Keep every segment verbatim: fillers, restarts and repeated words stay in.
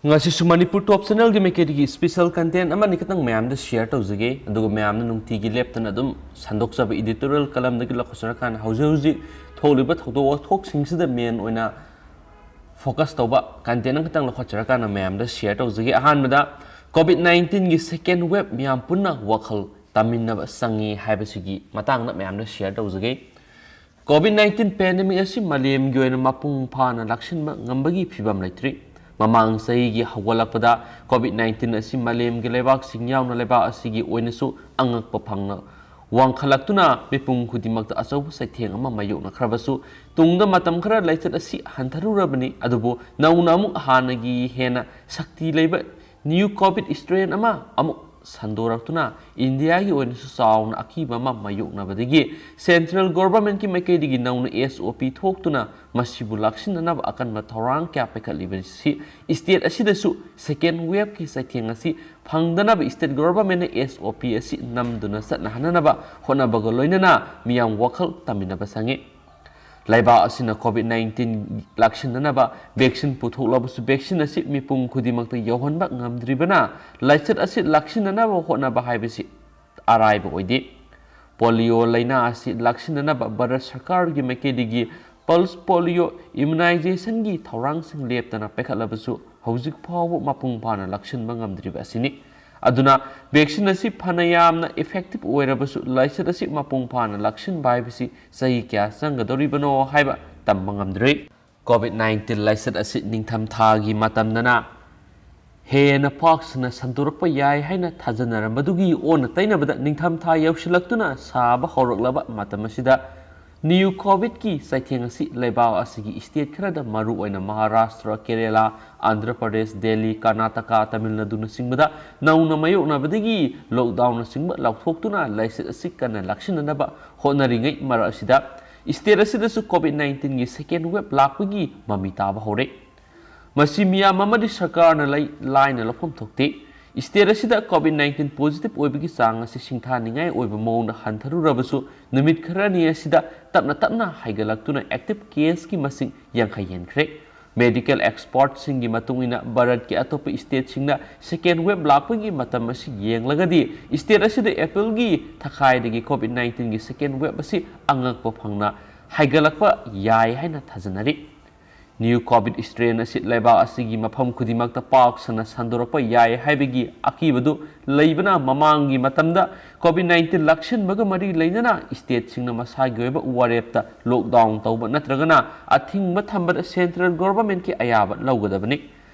ꯉꯁꯤꯁꯨ ꯃꯅꯤꯄꯨꯔ ꯇꯣꯞ ꯆꯦꯅꯦꯜꯒꯤ ꯃꯥꯏꯀꯩꯗꯒꯤ special content ꯑꯃꯅꯤ ꯈꯛꯇꯪ ꯃꯌꯥꯝꯗ ꯁꯤꯌꯔ ꯇꯧꯖꯒꯦ꯫ ꯑꯗꯨꯒ ꯃꯌꯥꯝꯅ ꯅꯨꯡꯇꯤꯒꯤ ꯂꯦꯞꯇꯅ ꯑꯗꯨꯝ ꯁꯟꯗꯣꯛꯆꯕ ꯏꯗꯤꯇꯣꯔꯤꯌꯦꯜ ꯀꯂꯝꯗꯒꯤ ꯂꯧꯈꯠꯆꯔꯀꯥꯟꯗ ꯍꯧꯖꯤꯛ ꯍꯧꯖꯤꯛ ꯊꯣꯛꯂꯤꯕ ꯊꯧꯗꯣꯛ ꯋꯥꯊꯣꯛꯁꯤꯡꯁꯤꯗ ꯃꯦꯟ ꯑꯣꯏꯅ ꯐꯣꯀꯁ ꯇꯧꯕ ꯀꯟꯇꯦꯟ ꯑꯃꯈꯛꯇꯪ ꯂꯧꯈꯠꯆꯔꯀꯥꯟꯗ ꯃꯌꯥꯝꯗ ꯁꯤꯌꯔ ꯇꯧꯖꯒꯦ꯫ ꯑꯍꯥꯟꯕꯗ, ꯀꯣꯚꯤꯗ ꯅꯥꯏꯟꯇꯤꯟꯒꯤ ꯁꯦꯀꯦꯟ ꯋꯦꯕ ꯃꯤꯌꯥꯝ ꯄꯨꯟꯅ ꯋꯥꯈꯜ ꯇꯥꯃꯤꯟꯅꯕ ꯆꯪꯉꯤ ꯍꯥꯏꯕꯁꯤꯒꯤ ꯃꯇꯥꯡꯗ ꯃꯌꯥꯝꯗ ꯁꯤꯌꯔ ꯇꯧꯖꯒꯦ꯫ ꯀꯣꯚꯤꯗ ꯅꯥꯏꯟꯇꯤꯟ ꯄꯦꯟꯗꯦꯃꯤꯛ ꯑꯁꯤ ꯃꯥꯂꯦꯝꯒꯤ ꯑꯣꯏꯅ ꯃꯄꯨꯡ ꯐꯥꯅ ꯂꯥꯛꯁꯤꯟꯕ ꯉꯝꯕꯒꯤ ꯐꯤꯕꯝ ꯂꯩꯇ꯭ꯔꯤ꯫ ꯃꯃꯥꯡ ꯆꯍꯤꯒꯤ ꯍꯧꯒꯠꯂꯛꯄꯗ ꯀꯣꯚꯤꯗ ꯅꯥꯏꯟꯇꯤꯟ ꯑꯁꯤ ꯃꯥꯂꯦꯝꯒꯤ ꯂꯩꯕꯥꯛꯁꯤꯡ ꯌꯥꯎꯅ ꯂꯩꯕꯥꯛ ꯑꯁꯤꯒꯤ ꯑꯣꯏꯅꯁꯨ ꯑꯉꯛꯄ ꯐꯪꯅ ꯋꯥꯡꯈꯠꯂꯛꯇꯨꯅ ꯃꯤꯄꯨꯝ ꯈꯨꯗꯤꯡꯃꯛꯇ ꯑꯆꯧꯕ ꯆꯩꯊꯦꯡ ꯑꯃ ꯃꯥꯌꯣꯛꯅꯈ꯭ꯔꯕꯁꯨ, ꯇꯨꯡꯗ ꯃꯇꯝ ꯈꯔ ꯂꯥꯏꯆꯠ ꯑꯁꯤ ꯍꯟꯊꯔꯨꯔꯕꯅꯤ꯫ ꯑꯗꯨꯕꯨ ꯅꯧꯅ ꯑꯃꯨꯛ ꯍꯥꯟꯅꯒꯤ ꯍꯦꯟꯅ ꯁꯛꯇꯤ ꯂꯩꯕ ꯅ꯭ꯌꯨ ꯀꯣꯚꯤꯗ ꯁ꯭ꯇ꯭ꯔꯦꯟ ꯑꯃ ꯑꯃꯨꯛ ꯁꯟꯗꯣꯔꯛꯇꯨꯅ ꯏꯟꯗꯤꯌꯥꯒꯤ ꯑꯣꯏꯅꯁꯨ ꯆꯥꯎꯅ ꯑꯀꯤꯕ ꯑꯃ ꯃꯥꯌꯣꯛꯅꯕꯗꯒꯤ ꯁꯦꯟꯇ꯭ꯔꯦꯜ ꯒꯣꯚꯔꯟꯃꯦꯟꯠꯀꯤ ꯃꯥꯏꯀꯩꯗꯒꯤ ꯅꯧꯅ ꯑꯦꯁ ꯑꯣ ꯄꯤ ꯊꯣꯛꯇꯨꯅ ꯃꯁꯤꯕꯨ ꯂꯥꯛꯁꯤꯟꯅꯅꯕ ꯑꯀꯟꯕ ꯊꯧꯔꯥꯡ ꯀꯌꯥ ꯄꯥꯏꯈꯠꯂꯤꯕꯁꯤ ꯁ꯭ꯇꯦꯠ ꯑꯁꯤꯗꯁꯨ ꯁꯦꯀꯦꯟ ꯋꯦꯕꯀꯤ ꯆꯩꯊꯦꯡ ꯑꯁꯤ ꯐꯪꯗꯅꯕ ꯁ꯭ꯇꯦꯠ ꯒꯣꯚꯔꯟꯃꯦꯟꯠꯅ ꯑꯦꯁ ꯑꯣ ꯄꯤ ꯑꯁꯤ ꯅꯝꯗꯨꯅ ꯆꯠꯅꯍꯟꯅꯅꯕ ꯍꯣꯠꯅꯕꯒ ꯂꯣꯏꯅꯅ ꯃꯤꯌꯥꯝ ꯋꯥꯈꯜ ꯇꯥꯃꯤꯟꯅꯕ ꯆꯪꯉꯤ꯫ ꯂꯩꯕꯥꯛ ꯑꯁꯤꯅ ꯀꯣꯚꯤꯗ ꯅꯥꯏꯟꯇꯤꯟ ꯂꯥꯛꯁꯤꯟꯅꯅꯕ ꯚꯦꯛꯁꯤꯟ ꯄꯨꯊꯣꯛꯂꯕꯁꯨ, ꯚꯦꯛꯁꯤꯟ ꯑꯁꯤ ꯃꯤꯄꯨꯝ ꯈꯨꯗꯤꯡꯃꯛꯇ ꯌꯧꯍꯟꯕ ꯉꯝꯗ꯭ꯔꯤꯕꯅ ꯂꯥꯏꯆꯠ ꯑꯁꯤ ꯂꯥꯛꯁꯤꯟꯅꯅꯕ ꯍꯣꯠꯅꯕ ꯍꯥꯏꯕꯁꯤ ꯑꯔꯥꯏꯕ ꯑꯣꯏꯗꯦ꯫ ꯄꯣꯂꯤꯑꯣ ꯂꯥꯏꯅꯥ ꯑꯁꯤ ꯂꯥꯛꯁꯤꯟꯅꯅꯕ ꯚꯥꯔꯠ ꯁꯔꯀꯥꯔꯒꯤ ꯃꯥꯏꯀꯩꯗꯒꯤ ꯄꯜꯁ ꯄꯣꯂꯤꯑꯣ ꯏꯝꯌꯨꯅꯥꯏꯖꯦꯁꯟꯒꯤ ꯊꯧꯔꯥꯡꯁꯤꯡ ꯂꯦꯞꯇꯅ ꯄꯥꯏꯈꯠꯂꯕꯁꯨ, ꯍꯧꯖꯤꯛ ꯐꯥꯎꯕ ꯃꯄꯨꯡ ꯐꯥꯅ ꯂꯥꯛꯁꯤꯟꯕ ꯉꯝꯗ꯭ꯔꯤꯕ ꯑꯁꯤꯅꯤ꯫ ꯑꯗꯨꯅ, ꯚꯦꯛꯁꯤꯟ ꯑꯁꯤ ꯐꯅ ꯌꯥꯝꯅ ꯏꯐꯦꯛꯇꯤꯚ ꯑꯣꯏꯔꯕꯁꯨ, ꯂꯥꯏꯆꯠ ꯑꯁꯤ ꯃꯄꯨꯡ ꯐꯥꯅ ꯂꯥꯛꯁꯤꯟꯕ ꯍꯥꯏꯕꯁꯤ ꯆꯍꯤ ꯀꯌꯥ ꯆꯪꯒꯗꯧꯔꯤꯕꯅꯣ ꯍꯥꯏꯕ ꯇꯝꯕ ꯉꯝꯗ꯭ꯔꯤ꯫ ꯀꯣꯚꯤꯗ ꯅꯥꯏꯟꯇꯤꯟ ꯂꯥꯏꯆꯠ ꯑꯁꯤ ꯅꯤꯡꯊꯝꯊꯥꯒꯤ ꯃꯇꯝꯗꯅ ꯍꯦꯟꯅ ꯄꯥꯛ ꯁꯟꯅ ꯁꯟꯗꯣꯔꯛꯄ ꯌꯥꯏ ꯍꯥꯏꯅ ꯊꯥꯖꯅꯔꯝꯕꯗꯨꯒꯤ ꯑꯣꯟꯅ ꯇꯩꯅꯕꯗ, ꯅꯤꯡꯊꯝꯊꯥ ꯌꯧꯁꯤꯜꯂꯛꯇꯨꯅ ꯁꯥꯕ ꯍꯧꯔꯛꯂꯕ ꯃꯇꯝ ꯑꯁꯤꯗ, ꯅ꯭ꯌꯨ ꯀꯣꯚꯤꯗꯀꯤ ꯆꯩꯊꯦꯡ ꯑꯁꯤ ꯂꯩꯕꯥꯛ ꯑꯁꯤꯒꯤ ꯁ꯭ꯇꯦꯠ ꯈꯔꯗ, ꯃꯔꯨꯑꯣꯏꯅ ꯃꯍꯥꯔꯥꯁꯇ꯭ꯔ, ꯀꯦꯔꯦꯂꯥ, ꯑꯟꯙ꯭ꯔ ꯄ꯭ꯔꯗꯦꯁ, ꯗꯦꯜꯂꯤ, ꯀꯔꯅꯥꯇꯀꯥ, ꯇꯥꯃꯤꯜ ꯅꯥꯗꯨꯅꯆꯤꯡꯕꯗ ꯅꯧꯅ ꯃꯥꯌꯣꯛꯅꯕꯗꯒꯤ ꯂꯣꯛꯗꯥꯎꯟꯅꯆꯤꯡꯕ ꯂꯥꯎꯊꯣꯛꯇꯨꯅ ꯂꯥꯏꯆꯠ ꯑꯁꯤ ꯀꯟꯅ ꯂꯥꯛꯁꯤꯟꯅꯅꯕ ꯍꯣꯠꯅꯔꯤꯉꯩ ꯃꯔꯛ ꯑꯁꯤꯗ, ꯁ꯭ꯇꯦꯠ ꯑꯁꯤꯗꯁꯨ ꯀꯣꯚꯤꯗ ꯅꯥꯏꯟꯇꯤꯟꯒꯤ ꯁꯦꯀꯦꯟ ꯋꯦꯕ ꯂꯥꯛꯄꯒꯤ ꯃꯃꯤ ꯇꯥꯕ ꯍꯧꯔꯦ꯫ ꯃꯁꯤ ꯃꯤꯌꯥꯝ ꯑꯃꯗꯤ ꯁꯔꯀꯥꯔꯅ ꯂꯩ-, ꯂꯥꯏꯅ ꯂꯧꯐꯝ ꯊꯣꯛꯇꯦ꯫ ꯁ꯭ꯇꯦꯠ ꯑꯁꯤꯗ ꯀꯣꯚꯤꯗ ꯅꯥꯏꯟꯇꯤꯟ ꯄꯣꯖꯤꯇꯤꯚ ꯑꯣꯏꯕꯒꯤ ꯆꯥꯡ ꯑꯁꯤ ꯁꯤꯡꯊꯥꯅꯤꯡꯉꯥꯏ ꯑꯣꯏꯕ ꯃꯑꯣꯡꯗ ꯍꯟꯊꯔꯨꯔꯕꯁꯨ, ꯅꯨꯃꯤꯠ ꯈꯔꯅꯤ ꯑꯁꯤꯗ ꯇꯞꯅ ꯇꯞꯅ ꯍꯥꯏꯒꯠꯂꯛꯇꯨꯅ ꯑꯦꯛꯇꯤꯚ ꯀꯦꯁꯀꯤ ꯃꯁꯤꯡ ꯌꯥꯡꯈꯩ ꯍꯦꯟꯈ꯭ꯔꯦ꯫ Medical expertꯁꯤꯡꯒꯤ ꯃꯇꯨꯡ ꯏꯟꯅ ꯚꯥꯔꯠꯀꯤ ꯑꯇꯣꯞꯄ stateꯁꯤꯡꯅ second wave ꯂꯥꯛꯄꯒꯤ ꯃꯇꯝ ꯑꯁꯤ ꯌꯦꯡꯂꯒꯗꯤ state ꯑꯁꯤꯗ Aprilꯒꯤ ꯊꯥꯈꯥꯏꯗꯒꯤ COVID nineteenꯒꯤ second wave ꯑꯁꯤ ꯑꯉꯛꯄ ꯐꯪꯅ ꯍꯥꯏꯒꯠꯂꯛꯄ ꯌꯥꯏ ꯍꯥꯏꯅ ꯊꯥꯖꯅꯔꯤ꯫ New COVID strain ꯑꯁꯤ ꯂꯩꯕꯥꯛ ꯑꯁꯤꯒꯤ ꯃꯐꯝ ꯈꯨꯗꯤꯡꯃꯛꯇ ꯄꯥꯛ ꯁꯟꯅ ꯁꯟꯗꯣꯔꯛꯄ ꯌꯥꯏ ꯍꯥꯏꯕꯒꯤ ꯑꯀꯤꯕꯗꯨ ꯂꯩꯕꯅ ꯃꯃꯥꯡꯒꯤ ꯃꯇꯝꯗ COVID nineteen ꯂꯥꯛꯁꯤꯟꯕꯒ ꯃꯔꯤ ꯂꯩꯅꯅ stateꯁꯤꯡꯅ ꯃꯁꯥꯒꯤ ꯑꯣꯏꯕ ꯋꯥꯔꯦꯞꯇ lockdown ꯇꯧꯕ ꯅꯠꯇ꯭ꯔꯒꯅ ꯑꯊꯤꯡꯕ ꯊꯝꯕꯗ central governmentꯀꯤ ꯑꯌꯥꯕ ꯂꯧꯒꯗꯕꯅꯤ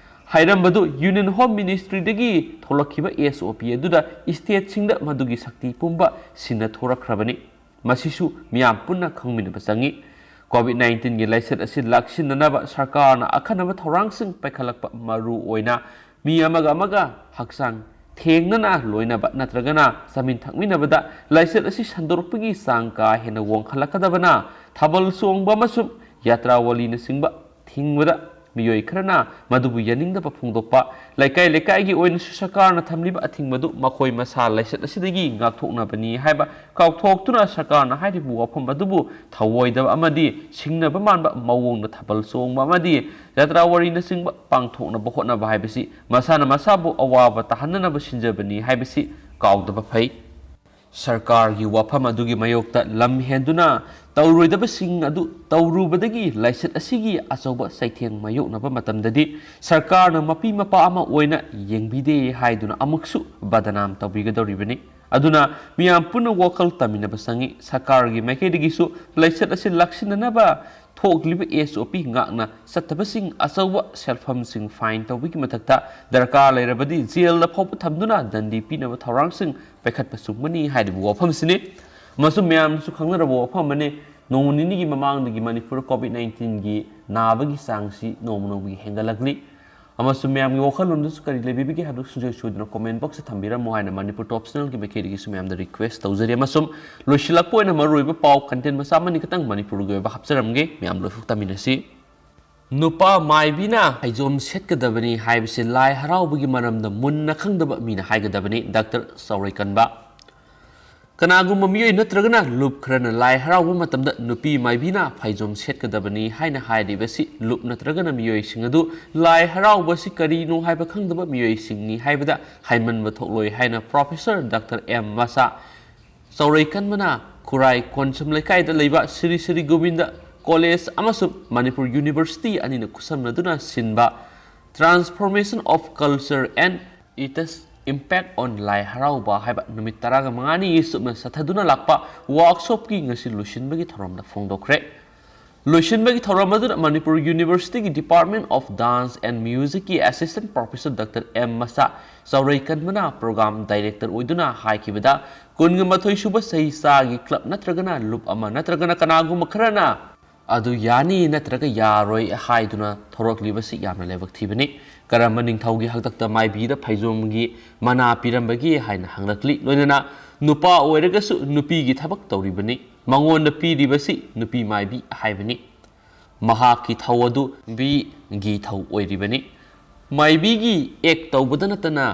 ꯍꯥꯏꯔꯝꯕꯗꯨ Union Home Ministryꯗꯒꯤ ꯊꯣꯛꯂꯛꯈꯤꯕ SOP ꯑꯗꯨꯗ stateꯁꯤꯡꯗ ꯃꯗꯨꯒꯤ ꯁꯛꯇꯤ ꯄꯨꯝꯕ ꯁꯤꯟꯅꯊꯣꯔꯛꯈ꯭ꯔꯕꯅꯤ꯫ ꯃꯁꯤꯁꯨ ꯃꯤꯌꯥꯝ ꯄꯨꯟꯅ ꯈꯪꯃꯤꯟꯅꯕ ꯆꯪꯏ꯫ COVID nineteenꯒꯤ ꯂꯥꯏꯆꯠ ꯑꯁꯤ ꯂꯥꯛꯁꯤꯟꯅꯅꯕ ꯁꯔꯀꯥꯔꯅ ꯑꯈꯟꯅꯕ ꯊꯧꯔꯥꯡꯁꯤꯡ ꯄꯥꯏꯈꯠꯂꯛꯄ, ꯃꯔꯨ ꯑꯣꯏꯅ ꯃꯤ ꯑꯃꯒ ꯑꯃꯒ ꯍꯛꯆꯥꯡ ꯊꯦꯡꯅꯅ ꯂꯣꯏꯅꯕ ꯅꯠꯇ꯭ꯔꯒꯅ ꯆꯥꯃꯤꯟ ꯊꯛꯃꯤꯟꯅꯕꯗ ꯂꯥꯏꯆꯠ ꯑꯁꯤ ꯁꯟꯗꯣꯔꯛꯄꯒꯤ ꯆꯥꯡ ꯀꯥ ꯍꯦꯟꯅ ꯋꯥꯡꯈꯠꯂꯛꯀꯗꯕꯅ ꯊꯥꯕꯜ ꯆꯣꯡꯕ ꯑꯃꯁꯨꯡ ꯌꯥꯇ꯭ꯔꯥ ꯋꯥꯂꯤꯅꯆꯤꯡꯕ ꯊꯤꯡꯕꯗ ꯃꯤꯑꯣꯏ ꯈꯔꯅ ꯃꯗꯨꯕꯨ ꯌꯥꯅꯤꯡꯗꯕ ꯐꯣꯡꯗꯣꯛꯄ, ꯂꯩꯀꯥꯏ ꯂꯩꯀꯥꯏꯒꯤ ꯑꯣꯏꯅꯁꯨ ꯁꯔꯀꯥꯔꯅ ꯊꯝꯂꯤꯕ ꯑꯊꯤꯡꯕꯗꯨ ꯃꯈꯣꯏ ꯃꯁꯥ ꯂꯥꯏꯆꯠ ꯑꯁꯤꯗꯒꯤ ꯉꯥꯛꯊꯣꯛꯅꯕꯅꯤ ꯍꯥꯏꯕ ꯀꯥꯎꯊꯣꯛꯇꯨꯅ ꯁꯔꯀꯥꯔꯅ ꯍꯥꯏꯔꯤꯕ ꯋꯥꯐꯝ ꯑꯗꯨꯕꯨ ꯊꯧꯑꯣꯏꯗꯕ ꯑꯃꯗꯤ ꯁꯤꯡꯅꯕ ꯃꯥꯟꯕ ꯃꯑꯣꯡꯗ ꯊꯥꯕꯜ ꯆꯣꯡꯕ ꯑꯃꯗꯤ ꯖꯇ꯭ꯔꯥ ꯋꯥꯔꯤꯅꯆꯤꯡꯕ ꯄꯥꯡꯊꯣꯛꯅꯕ ꯍꯣꯠꯅꯕ ꯍꯥꯏꯕꯁꯤ ꯃꯁꯥꯅ ꯃꯁꯥꯕꯨ ꯑꯋꯥꯕ ꯇꯥꯍꯟꯅꯅꯕ ꯁꯤꯟꯖꯕꯅꯤ ꯍꯥꯏꯕꯁꯤ ꯀꯥꯎꯗꯕ ꯐꯩ꯫ ꯁꯔꯀꯥꯔꯒꯤ ꯋꯥꯐꯝ ꯑꯗꯨꯒꯤ ꯃꯥꯌꯣꯛꯇ ꯂꯝ ꯍꯦꯟꯗꯨꯅ ꯇꯧꯔꯣꯏꯗꯕꯁꯤꯡ ꯑꯗꯨ ꯇꯧꯔꯨꯕꯗꯒꯤ ꯂꯥꯏꯆꯠ ꯑꯁꯤꯒꯤ ꯑꯆꯧꯕ ꯆꯩꯊꯦꯡ ꯃꯥꯌꯣꯛꯅꯕ ꯃꯇꯝꯗꯗꯤ ꯁꯔꯀꯥꯔꯅ ꯃꯄꯤ ꯃꯄꯥ ꯑꯃ ꯑꯣꯏꯅ ꯌꯦꯡꯕꯤꯗꯦ ꯍꯥꯏꯗꯨꯅ ꯑꯃꯨꯛꯁꯨ ꯕꯗꯅꯥꯝ ꯇꯧꯕꯤꯒꯗꯧꯔꯤꯕꯅꯤ꯫ ꯑꯗꯨꯅ ꯃꯤꯌꯥꯝ ꯄꯨꯟꯅ ꯋꯥꯈꯜ ꯇꯥꯃꯤꯟꯅꯕ ꯆꯪꯏ꯫ ꯁꯔꯀꯥꯔꯒꯤ ꯃꯥꯏꯀꯩꯗꯒꯤꯁꯨ ꯂꯥꯏꯆꯠ ꯑꯁꯤ ꯂꯥꯛꯁꯤꯟꯅꯅꯕ ꯊꯣꯛꯂꯤꯕ SOP ꯉꯥꯛꯅ ꯆꯠꯇꯕꯁꯤꯡ ꯑꯆꯧꯕ ꯁꯦꯜꯐꯝꯁꯤꯡ fine ꯇꯧꯕꯒꯤ ꯃꯊꯛꯇ ꯗꯔꯀꯥꯔ ꯂꯩꯔꯕꯗꯤ ꯖꯦꯜꯗ ꯐꯥꯎꯕ ꯊꯝꯗꯨꯅ ꯗꯟꯗꯤ ꯄꯤꯅꯕ ꯊꯧꯔꯥꯡꯁꯤꯡ ꯄꯥꯏꯈꯠꯄ ꯆꯨꯝꯒꯅꯤ ꯍꯥꯏꯔꯤꯕ ꯋꯥꯐꯝꯁꯤꯅꯤ꯫ ꯑꯃꯁꯨꯡ ꯃꯌꯥꯝꯅꯁꯨ ꯈꯪꯅꯔꯕ ꯋꯥꯐꯝ ꯑꯃꯅꯤ, ꯅꯣꯡꯃ ꯅꯤꯅꯤꯒꯤ ꯃꯃꯥꯡꯗꯒꯤ ꯃꯅꯤꯄꯨꯔ COVID nineteenꯒꯤ ꯅꯥꯕꯒꯤ ꯆꯥꯡꯁꯤ ꯅꯣꯡꯃ ꯅꯣꯡꯃꯒꯤ ꯍꯦꯟꯒꯠꯂꯛꯂꯤ꯫ ꯑꯃꯁꯨꯡ ꯃꯌꯥꯝꯒꯤ ꯋꯥꯈꯜꯂꯣꯟꯗꯁꯨ ꯀꯔꯤ ꯂꯩꯕꯤꯕꯒꯦ ꯍꯥꯏꯕꯗꯨ ꯁꯨꯡꯁꯣꯏ ꯁꯣꯏꯗꯅ comment boxꯇ ꯊꯝꯕꯤꯔꯝꯃꯣ ꯍꯥꯏꯅ ꯃꯅꯤꯄꯨꯔ Top Channelꯒꯤ ꯃꯥꯏꯀꯩꯗꯒꯤꯁꯨ ꯃꯌꯥꯝꯗ request ꯇꯧꯖꯔꯤ꯫ ꯑꯃꯁꯨꯡ ꯂꯣꯏꯁꯤꯜꯂꯛꯄ ꯑꯣꯏꯅ ꯃꯔꯨꯑꯣꯏꯕ ꯄꯥꯎ content ꯃꯆꯥ ꯑꯃꯅꯤ ꯈꯛꯇꯪ ꯃꯅꯤꯄꯨꯔꯒꯤ ꯑꯣꯏꯕ ꯍꯥꯞꯆꯔꯝꯒꯦ, ꯃꯌꯥꯝ ꯂꯣꯏꯐꯥꯎ ꯇꯥꯃꯤꯟꯅꯁꯤ꯫ ꯅꯨꯄꯥ ꯃꯥꯏꯕꯤꯅ ꯐꯩꯖꯣꯝ ꯁꯦꯠꯀꯗꯕꯅꯤ ꯍꯥꯏꯕꯁꯤ ꯂꯥꯏ ꯍꯔꯥꯎꯕꯒꯤ ꯃꯔꯝꯗ ꯃꯨꯟꯅ ꯈꯪꯗꯕ ꯃꯤꯅ ꯍꯥꯏꯒꯗꯕꯅꯤ, ꯗꯥꯛꯇꯔ ꯆꯥꯎꯔꯩꯀꯟꯕ꯫ ꯀꯅꯥꯒꯨꯝꯕ ꯃꯤꯑꯣꯏ ꯅꯠꯇ꯭ꯔꯒꯅ ꯂꯨꯞ ꯈꯔꯅ ꯂꯥꯏ ꯍꯔꯥꯎꯕ ꯃꯇꯝꯗ ꯅꯨꯄꯤ ꯃꯥꯏꯕꯤꯅ ꯐꯩꯖꯣꯝ ꯁꯦꯠꯀꯗꯕꯅꯤ ꯍꯥꯏꯅ ꯍꯥꯏꯔꯤꯕꯁꯤ ꯂꯨꯞ ꯅꯠꯇ꯭ꯔꯒꯅ ꯃꯤꯑꯣꯏꯁꯤꯡ ꯑꯗꯨ ꯂꯥꯏ ꯍꯔꯥꯎꯕꯁꯤ ꯀꯔꯤꯅꯣ ꯍꯥꯏꯕ ꯈꯪꯗꯕ ꯃꯤꯑꯣꯏꯁꯤꯡꯅꯤ ꯍꯥꯏꯕꯗ ꯍꯥꯏꯃꯟꯕ ꯊꯣꯛꯂꯣꯏ ꯍꯥꯏꯅ ꯄ꯭ꯔꯣꯐꯦꯁꯔ ꯗꯥꯛꯇꯔ ꯑꯦꯝ ꯃꯁꯥ ꯆꯥꯎꯔꯩꯀꯟꯕꯅ ꯈꯨꯔꯥꯏ ꯀꯣꯟꯁꯝ ꯂꯩꯀꯥꯏꯗ ꯂꯩꯕ ꯁ꯭ꯔꯤ ꯁ꯭ꯔꯤ ꯒꯣꯕꯤꯟꯗ ꯀꯣꯂꯦꯖ ꯑꯃꯁꯨꯡ ꯃꯅꯤꯄꯨꯔ ꯌꯨꯅꯤꯚꯔꯁꯤꯇꯤ ꯑꯅꯤꯅ ꯈꯨꯠꯁꯝꯅꯗꯨꯅ ꯁꯤꯟꯕ Transformation of Culture and Its Impact on ꯂꯥꯏ ꯍꯔꯥꯎꯕ ꯍꯥꯏꯕ ꯅꯨꯃꯤꯠ ꯇꯔꯥꯒ ꯃꯉꯥꯅꯤ ꯆꯨꯞꯅ ꯆꯠꯊꯗꯨꯅ ꯂꯥꯛꯄ ꯋꯥꯔꯛꯁꯣꯞꯀꯤ ꯉꯁꯤ ꯂꯣꯏꯁꯤꯟꯕꯒꯤ ꯊꯧꯔꯝꯗ ꯐꯣꯡꯗꯣꯛꯈ꯭ꯔꯦ꯫ ꯂꯣꯏꯁꯤꯟꯕꯒꯤ ꯊꯧꯔꯝ ꯑꯗꯨꯗ ꯃꯅꯤꯄꯨꯔ ꯌꯨꯅꯤꯚꯔꯁꯤꯇꯤꯒꯤ Department of Dance and Music ꯀꯤ Assistant Professor ꯗꯥꯛꯇꯔ ꯑꯦꯝ ꯃꯁꯥ ꯆꯥꯎꯔꯩꯀꯟꯕꯅ program director ꯑꯣꯏꯗꯨꯅ ꯍꯥꯏꯈꯤꯕꯗ, ꯀꯨꯟꯒ ꯃꯥꯊꯣꯏ ꯁꯨꯕ ꯆꯍꯤ ꯆꯥꯒꯤ club ꯅꯠꯇ꯭ꯔꯒꯅ ꯂꯨꯞ ꯑꯃ ꯅꯠꯇ꯭ꯔꯒꯅ ꯀꯅꯥꯒꯨꯝꯕ ꯈꯔꯅ ꯑꯗꯨ ꯌꯥꯅꯤ ꯅꯠꯇ꯭ꯔꯒ ꯌꯥꯔꯣꯏ ꯍꯥꯏꯗꯨꯅ ꯊꯣꯔꯛꯂꯤꯕꯁꯤ ꯌꯥꯝꯅ ꯂꯥꯏꯕꯛ ꯊꯤꯕꯅꯤ꯫ ꯀꯔꯝꯕ ꯅꯤꯡꯊꯧꯒꯤ ꯍꯥꯛꯇꯛꯇ ꯃꯥꯏꯕꯤꯗ ꯐꯩꯖꯣꯝꯒꯤ ꯃꯅꯥ ꯄꯤꯔꯝꯕꯒꯦ ꯍꯥꯏꯅ ꯍꯪꯂꯛꯂꯤ꯫ ꯂꯣꯏꯅꯅ ꯅꯨꯄꯥ ꯑꯣꯏꯔꯒꯁꯨ ꯅꯨꯄꯤꯒꯤ ꯊꯕꯛ ꯇꯧꯔꯤꯕꯅꯤ꯫ ꯃꯉꯣꯟꯗ ꯄꯤꯔꯤꯕꯁꯤ ꯅꯨꯄꯤ ꯃꯥꯏꯕꯤ ꯍꯥꯏꯕꯅꯤ꯫ ꯃꯍꯥꯛꯀꯤ ꯊꯧ ꯑꯗꯨ ꯕꯤꯒꯤ ꯊꯧ ꯑꯣꯏꯔꯤꯕꯅꯤ꯫ ꯃꯥꯏꯕꯤꯒꯤ act ꯇꯧꯕꯗ ꯅꯠꯇꯅ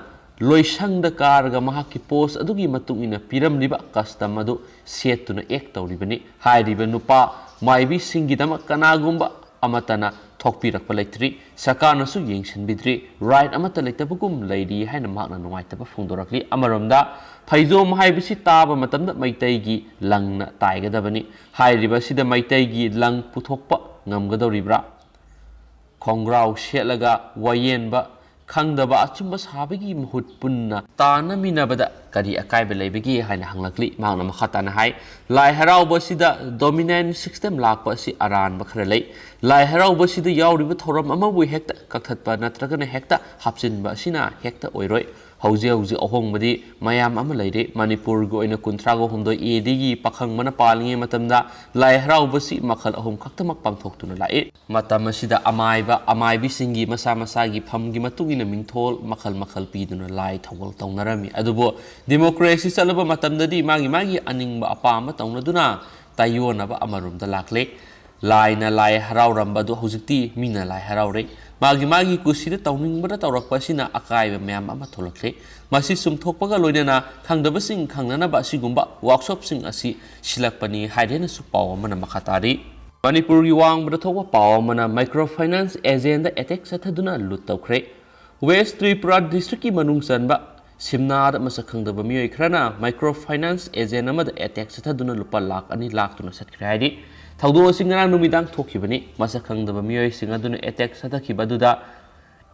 ꯂꯣꯏꯁꯪꯗ ꯀꯥꯔꯒ ꯃꯍꯥꯛꯀꯤ post ꯑꯗꯨꯒꯤ ꯃꯇꯨꯡ ꯏꯟꯅ ꯄꯤꯔꯝꯂꯤꯕ custom ꯑꯗꯨ ꯁꯦꯠꯇꯨꯅ act ꯇꯧꯔꯤꯕꯅꯤ꯫ ꯍꯥꯏꯔꯤꯕ ꯅꯨꯄꯥ ꯃꯥꯏꯕꯤꯁꯤꯡꯒꯤꯗꯃꯛ ꯀꯅꯥꯒꯨꯝꯕ ꯑꯃꯠꯇꯅ ꯊꯣꯛꯄꯤꯔꯛꯄ ꯂꯩꯇ꯭ꯔꯤ꯫ ꯁꯔꯀꯥꯔꯅꯁꯨ ꯌꯦꯡꯁꯤꯟꯕꯤꯗ꯭ꯔꯤ꯫ Right ꯑꯃꯠꯇ ꯂꯩꯇꯕꯒꯨꯝ ꯂꯩꯔꯤ ꯍꯥꯏꯅ ꯃꯍꯥꯛꯅ ꯅꯨꯡꯉꯥꯏꯇꯕ ꯐꯣꯡꯗꯣꯔꯛꯂꯤ꯫ ꯑꯃꯔꯣꯝꯗ ꯐꯩꯖꯣꯝ ꯍꯥꯏꯕꯁꯤ ꯇꯥꯕ ꯃꯇꯝꯗ ꯃꯩꯇꯩꯒꯤ ꯂꯪꯅ ꯇꯥꯏꯒꯗꯕꯅꯤ꯫ ꯍꯥꯏꯔꯤꯕ ꯑꯁꯤꯗ ꯃꯩꯇꯩꯒꯤ ꯂꯪ ꯄꯨꯊꯣꯛꯄ ꯉꯝꯒꯗꯧꯔꯤꯕ꯭ꯔꯥ? ꯈꯣꯡꯒ꯭ꯔꯥꯎ ꯁꯦꯠꯂꯒ ꯋꯥꯌꯦꯟꯕ ꯈꯪꯗꯕ ꯑꯆꯨꯝꯕ ꯁꯥꯕꯒꯤ ꯃꯍꯨꯠ ꯄꯨꯟꯅ ꯇꯥꯟꯅꯃꯤꯟꯅꯕꯗ ꯀꯔꯤ ꯑꯀꯥꯏꯕ ꯂꯩꯕꯒꯦ ꯍꯥꯏꯅ ꯍꯪꯂꯛꯂꯤ꯫ ꯃꯍꯥꯛꯅ ꯃꯈꯥ ꯇꯥꯅ ꯍꯥꯏ, ꯂꯥꯏ ꯍꯔꯥꯎꯕ ꯑꯁꯤꯗ dominant system ꯂꯥꯛꯄ ꯑꯁꯤ ꯑꯔꯥꯟꯕ ꯈꯔ ꯂꯩ꯫ ꯂꯥꯏ ꯍꯔꯥꯎꯕ ꯑꯁꯤꯗ ꯌꯥꯎꯔꯤꯕ ꯊꯧꯔꯝ ꯑꯃꯕꯨ ꯍꯦꯛꯇ ꯀꯛꯊꯠꯄ ꯅꯠꯇ꯭ꯔꯒꯅ ꯍꯦꯛꯇ ꯍꯥꯞꯆꯤꯟꯕ ꯑꯁꯤꯅ ꯍꯦꯛꯇ ꯑꯣꯏꯔꯣꯏ꯫ ꯍꯧꯖꯤꯛ ꯍꯧꯖꯤꯛ ꯑꯍꯣꯡꯕꯗꯤ ꯃꯌꯥꯝ ꯑꯃ ꯂꯩꯔꯦ꯫ ꯃꯅꯤꯄꯨꯔꯒꯤ ꯑꯣꯏꯅ ꯀꯨꯟꯊ꯭ꯔꯥꯒ ꯍꯨꯝꯗꯣꯏ ADꯒꯤ ꯄꯥꯈꯪꯕꯅ ꯄꯥꯜꯂꯤꯉꯩ ꯃꯇꯝꯗ ꯂꯥꯏ ꯍꯔꯥꯎꯕꯁꯤ ꯃꯈꯜ ꯑꯍꯨꯝ ꯈꯛꯇꯃꯛ ꯄꯥꯡꯊꯣꯛꯇꯨꯅ ꯂꯥꯛꯏ꯫ ꯃꯇꯝ ꯑꯁꯤꯗ ꯑꯃꯥꯏꯕ, ꯑꯃꯥꯏꯕꯤꯁꯤꯡꯒꯤ ꯃꯁꯥ ꯃꯁꯥꯒꯤ ꯐꯝꯒꯤ ꯃꯇꯨꯡ ꯏꯟꯅ ꯃꯤꯡꯊꯣꯜ ꯃꯈꯜ ꯃꯈꯜ ꯄꯤꯗꯨꯅ ꯂꯥꯏ ꯊꯧꯒꯜ ꯇꯧꯅꯔꯝꯃꯤ꯫ ꯑꯗꯨꯕꯨ democracy ꯆꯠꯂꯕ ꯃꯇꯝꯗꯗꯤ ꯃꯥꯒꯤ ꯃꯥꯒꯤ ꯑꯅꯤꯡꯕ ꯑꯄꯥꯝꯕ ꯇꯧꯅꯗꯨꯅ ꯇꯥꯏꯑꯣꯟꯅꯕ ꯑꯃꯔꯣꯝꯗ ꯂꯥꯛꯂꯦ꯫ ꯂꯥꯏꯅ ꯂꯥꯏ ꯍꯔꯥꯎꯔꯝꯕ ꯑꯗꯨ ꯍꯧꯖꯤꯛꯇꯤ ꯃꯤꯅ ꯂꯥꯏ ꯍꯔꯥꯎꯔꯦ꯫ ꯃꯥꯒꯤ ꯃꯥꯒꯤ ꯀꯨꯁꯤꯗ ꯇꯧꯅꯤꯡꯕꯗ ꯇꯧꯔꯛꯄ ꯑꯁꯤꯅ ꯑꯀꯥꯏꯕ ꯃꯌꯥꯝ ꯑꯃ ꯊꯣꯛꯂꯛꯂꯦ꯫ ꯃꯁꯤ ꯆꯨꯝꯊꯣꯛꯄꯒ ꯂꯣꯏꯅꯅ ꯈꯪꯗꯕꯁꯤꯡ ꯈꯪꯅꯅꯕ ꯑꯁꯤꯒꯨꯝꯕ ꯋꯥꯔꯛꯁꯣꯞꯁꯤꯡ ꯑꯁꯤ ꯁꯤꯜꯂꯛꯄꯅꯤ ꯍꯥꯏꯗꯦꯅꯁꯨ ꯄꯥꯎ ꯑꯃꯅ ꯃꯈꯥ ꯇꯥꯔꯤ꯫ ꯃꯅꯤꯄꯨꯔꯒꯤ ꯋꯥꯡꯃꯗ ꯊꯣꯛꯄ ꯄꯥꯎ ꯑꯃꯅ, ꯃꯥꯏꯀ꯭ꯔꯣ ꯐꯥꯏꯅꯥꯟꯁ ꯑꯦꯖꯦꯟꯗ ꯑꯦꯇꯦꯛ ꯆꯠꯊꯗꯨꯅ ꯂꯨꯠ ꯇꯧꯈ꯭ꯔꯦ꯫ ꯋꯦꯁ ꯇ꯭ꯔꯤꯄꯨꯔꯥ ꯗꯤꯁꯇ꯭ꯔꯤꯛꯀꯤ ꯃꯅꯨꯡ ꯆꯟꯕ ꯁꯤꯝꯅꯥꯗ ꯃꯁꯛ ꯈꯪꯗꯕ ꯃꯤꯑꯣꯏ ꯈꯔꯅ ꯃꯥꯏꯀ꯭ꯔꯣ ꯐꯥꯏꯅꯥꯟꯁ ꯑꯦꯖꯦꯟ ꯑꯃꯗ ꯑꯦꯇꯦꯛ ꯆꯠꯊꯗꯨꯅ ꯂꯨꯄꯥ ꯂꯥꯈ ꯑꯅꯤ ꯂꯥꯛꯇꯨꯅ ꯆꯠꯈ꯭ꯔꯦ ꯍꯥꯏꯔꯤ꯫ ꯊꯧꯗꯣꯛ ꯑꯁꯤ ꯉꯔꯥꯡ ꯅꯨꯃꯤꯗꯥꯡ ꯊꯣꯛꯈꯤꯕꯅꯤ꯫ ꯃꯁꯛ ꯈꯪꯗꯕ ꯃꯤꯑꯣꯏꯁꯤꯡ ꯑꯗꯨꯅ ꯑꯦꯇꯦꯛ ꯆꯠꯊꯈꯤꯕ ꯑꯗꯨꯗ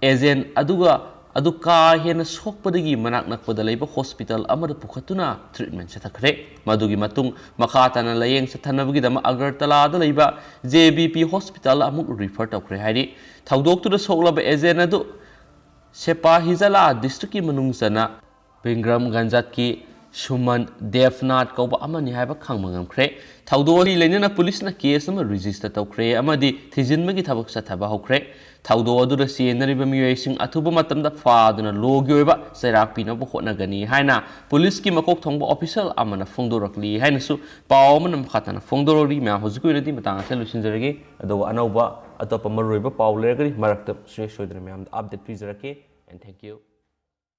ꯑꯦꯖꯦꯟ ꯑꯗꯨꯒ ꯑꯗꯨ ꯀꯥ ꯍꯦꯟꯅ ꯁꯣꯛꯄꯗꯒꯤ ꯃꯅꯥꯛ ꯅꯛꯄꯗ ꯂꯩꯕ ꯍꯣꯁꯄꯤꯇꯥꯜ ꯑꯃꯗ ꯄꯨꯈꯠꯇꯨꯅ ꯇ꯭ꯔꯤꯠꯃꯦꯟ ꯆꯠꯊꯈ꯭ꯔꯦ꯫ ꯃꯗꯨꯒꯤ ꯃꯇꯨꯡ ꯃꯈꯥ ꯇꯥꯅ ꯂꯥꯌꯦꯡ ꯆꯠꯊꯅꯕꯒꯤꯗꯃꯛ ꯑꯒꯔꯇꯂꯥꯗ ꯂꯩꯕ ꯖꯦ ꯕꯤ ꯄꯤ ꯍꯣꯁꯄꯤꯇꯥꯜ ꯑꯃꯨꯛ ꯔꯤꯐꯔ ꯇꯧꯈ꯭ꯔꯦ ꯍꯥꯏꯔꯤ꯫ ꯊꯧꯗꯣꯛꯇꯨꯗ ꯁꯣꯛꯂꯕ ꯑꯦꯖꯦꯟ ꯑꯗꯨ ꯁꯦꯄꯥꯍꯤꯖꯂꯥ ꯗꯤꯁꯇ꯭ꯔꯤꯛꯀꯤ ꯃꯅꯨꯡ ꯆꯟꯅ ꯕꯤꯡꯒ꯭ꯔꯝ ꯒꯟꯖꯥꯠꯀꯤ ꯁꯨꯃꯟ ꯗꯦꯕꯅꯥꯊ ꯀꯧꯕ ꯑꯃꯅꯤ ꯍꯥꯏꯕ ꯈꯪꯕ ꯉꯝꯈ꯭ꯔꯦ꯫ ꯊꯧꯗꯣꯛ ꯑꯁꯤ ꯂꯩꯅꯅ ꯄꯨꯂꯤꯁꯅ ꯀꯦꯁ ꯑꯃ ꯔꯤꯖꯤꯁꯇꯔ ꯇꯧꯈ꯭ꯔꯦ ꯑꯃꯗꯤ ꯊꯤꯖꯤꯟꯕꯒꯤ ꯊꯕꯛ ꯆꯠꯊꯕ ꯍꯧꯈ꯭ꯔꯦ꯫ ꯊꯧꯗꯣꯛ ꯑꯗꯨꯗ ꯆꯦꯟꯅꯔꯤꯕ ꯃꯤꯑꯣꯏꯁꯤꯡ ꯑꯊꯨꯕ ꯃꯇꯝꯗ ꯐꯥꯗꯨꯅ ꯂꯣꯒꯤ ꯑꯣꯏꯕ ꯆꯩꯔꯥꯛ ꯄꯤꯅꯕ ꯍꯣꯠꯅꯒꯅꯤ ꯍꯥꯏꯅ ꯄꯨꯂꯤꯁꯀꯤ ꯃꯀꯣꯛ ꯊꯣꯡꯕ ꯑꯣꯐꯤꯁꯤꯌꯦꯜ ꯑꯃꯅ ꯐꯣꯡꯗꯣꯔꯛꯂꯤ ꯍꯥꯏꯅꯁꯨ ꯄꯥꯎ ꯑꯃꯅ ꯃꯈꯥ ꯇꯥꯅ ꯐꯣꯡꯗꯣꯔꯛꯂꯤ꯫ ꯃꯌꯥꯝ, ꯍꯧꯖꯤꯛꯀꯤ ꯑꯣꯏꯅꯗꯤ ꯃꯇꯥꯡ ꯑꯁꯤꯗ ꯂꯣꯏꯁꯤꯟꯖꯔꯒꯦ꯫ ꯑꯗꯨꯒ ꯑꯅꯧꯕ ꯑꯇꯣꯞꯄ ꯃꯔꯨꯑꯣꯏꯕ ꯄꯥꯎ ꯂꯩꯔꯒꯗꯤ ꯃꯔꯛꯇ ꯁꯨꯡꯁꯣꯏ ꯁꯣꯏꯗꯅ ꯃꯌꯥꯝꯗ ꯑꯞꯗꯦꯠ ꯄꯤꯖꯔꯛꯀꯦ꯫ And thank you.